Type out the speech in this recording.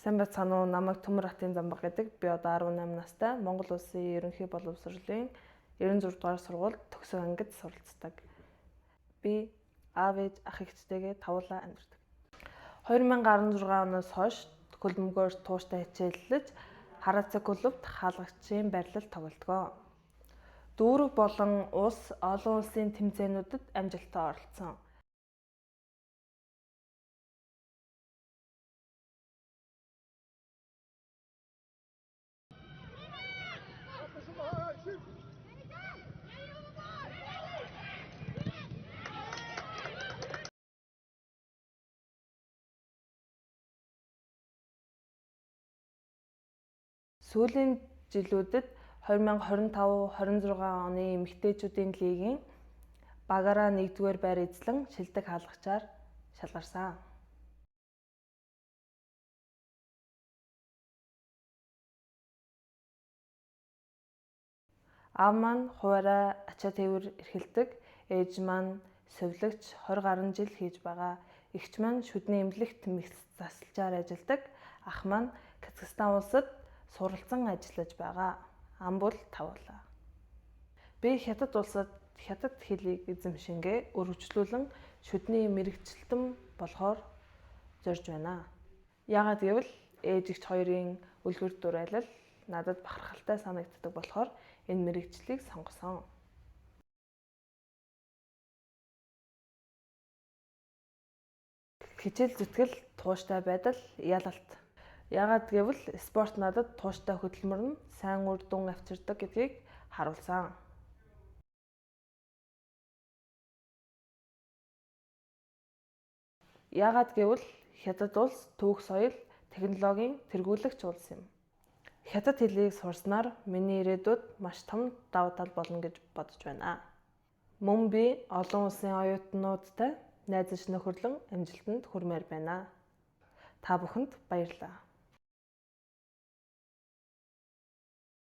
Сайн байцгаана уу? Намайг Төмөр Атын Замбаг гэдэг. Би одоо 18 настай. Монгол Улсын ерөнхий боловсролын 96 дугаар сургуульд төгсөх ангид суралцдаг. Би аав ээж ах эгчтэйгээ тавуулаа амьдардаг. 2016 оноос хойш хөлбөмбөгөөр тууштай хичээллэж Хараацай клубт хаалгачийн байрлал тоглодог. Дүүрэг болон улс олон улсын тэмцээнүүдэд амжилттай оролцсон. Сүүлийн жилүүдэд 2025-26 оны эмэгтэйчүүдийн лигийн багаараа нэгдүгээр байр эзлэн шилдэг хаалгачаар шалгарсан. Аав маань хувиараа ачаа тээвэр эрхэлдэг, ээж маань сувилагч 20 гаруй жил хийж байгаа. Эгч маань шүдний эмнэлэгт мэс засалчаар ажилладаг. Ах маань Казахстан улсад суралцан ажиллаж байгаа. Ам бол тавуулаа. Би Хятад улсад хятад хэлийг эзэмшингээ өргөжлүүлэн шүдний мэргэжилтэн болохоор зорж байна. Яагаад гэвэл ээж эгч хоёрын үлгэр дуурайлал надад бахархалтай санагддаг болохоор энэ мэргэжлийг сонгосон. Хичээл зүтгэл, тууштай байдал, ялалт. Яагаад гэвэл спорт надад тууштай хөдөлмөр нь сайн үр дүн авчирдаг гэдгийг харуулсан. Яагаад гэвэл Хятад улс түүх соёл, технологийн тэргүүлэгч улс юм. Хятад хэлийг сурснаар миний ирээдүйд маш том давуу тал болно гэж бодож байна. Мөн би олон улсын оюутнуудтай найзаж нөхөрлөн амжилтанд хүрмээр байна. Та бүхэнд баярлалаа.